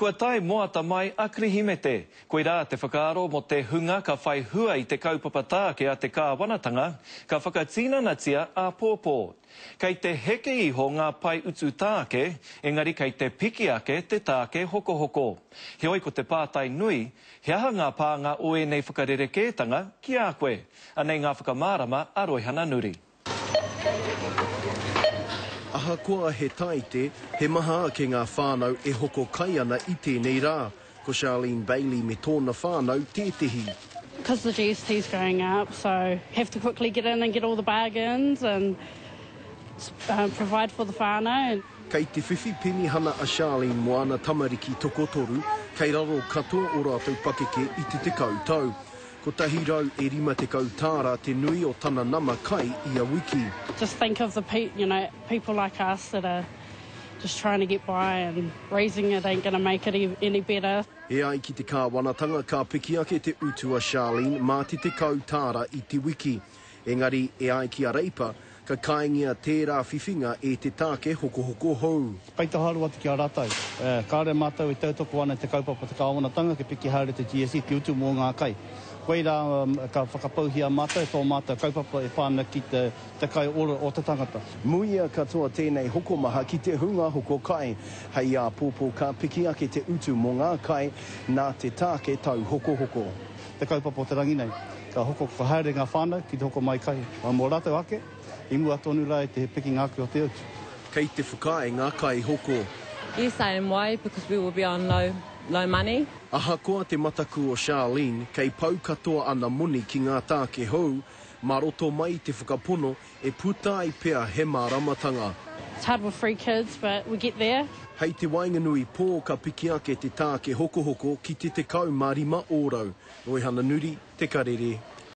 Kua tae moata mai a Kirihimete. Koirā te whakaaro mō te hunga ka whai hua i te kaupapa tāke a te kāwanatanga, ka whakatinanatia āpōpō. Kei te heke iho ngā pae utu tāke, engari kei te piki ake te tāke hokohoko. Heoi ko te pātai nui, he aha ngā pānga o ēnei whakarerekētanga ki a koe? Anei ngā whakamārama a Roihana Nuri. Ahakoa he taite, he maha ake ngā whānau e hoko kai ana i tēnei rā. Ko Charlene Bailey me tōna whānau tētehi. Because the GST's going up so have to quickly get in and get all the bargains and provide for the whānau. Kei te whiwhi penihana a Charlene mō ana tamariki tokotoru, kei raro katoa ō rātou pakeke i te 10 tau. 150 tāra te nui o tana nama kai ia wiki. Just think of the pe you know, people like us that are just trying to get by and raising it ain't gonna make it any better. E ai ki te kāwanatanga ka piki ake te utu a Charlene mā te 10 tāra i te wiki. Engari, e ai ki a Reipa, ka kaingia tērā whiwhinga e te tāke hokohoko hou. Pai te haere atu ki a rātou. Kāore mātou e tautoko ana i te kaupapa o te kāwanatanga kia piki haere te GST, te utu mō ngā kai. Koirā ka whakapauhia mātou tō mātou kaupapa e pā ana ki te kai ora o te tangata. Muia katoa tēnei hokomaha ki te hunga hoko kai. Hei āpōpō ka piki ake te utu mō ngā kai nā te tāke tauhokohoko. Te kaupapa o te rangi nei. Ka hoko ka haere ngā whānau ki te hoko mai kai mō rātou ake, i mua tonu rā i te pikinga ake o te utu. Kei te whakaae ngā kaihoko. Yes I am worried because we will be on low low money. Ahakoa te mataku o Charlene, kei pau katoa ana moni ki ngā tāke hou, mā roto mai i te whakapono e puta ai pea he māramatanga. It's hard with three kids but we get there. Hei te waenganui pō ka piki ake te tāke hokohoko ki te 15 ōrau. Roihana Nuri, Te Karere.